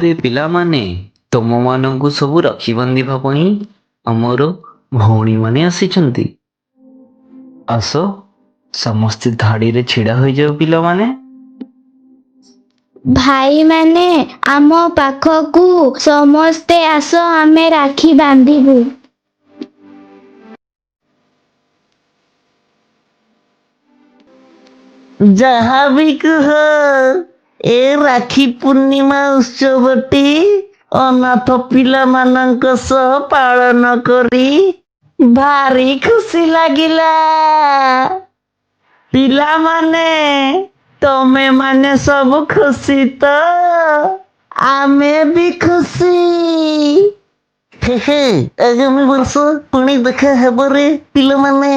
ଆରେ ପିଲାମାନେ, ତମମାନଙ୍କୁ ସବୁ ରାକ୍ଷୀ ବାନ୍ଧିବା ପାଇଁ ଆମର ଭଉଣୀମାନେ ଆସିଛନ୍ତି। ଆସ, ସମସ୍ତେ ଧାଡ଼ିରେ ଛିଡ଼ା ହୋଇଯାଅ ପିଲାମାନେ। ଭାଇମାନେ, ଆମ ପାଖକୁ ସମସ୍ତେ ଆସ, ଆମେ ରାକ୍ଷୀ ବାନ୍ଧିବୁ। ଯାହା ବି କୁହ, ଏ ରାକ୍ଷୀ ପୂର୍ଣ୍ଣିମା ଉତ୍ସବଟି ଅନାଥ ପିଲାମାନଙ୍କ ସହ ପାଳନ କରି ଭାରି ଖୁସି ଲାଗିଲା। ପିଲାମାନେ, ତମେ ମାନେ ସବୁ ଖୁସି ତ? ଆମେ ବି ଖୁସି। ହେ ହେ, ଆଗାମୀ ବର୍ଷ ପୁଣି ଦେଖା ହେବ ରେ ପିଲାମାନେ।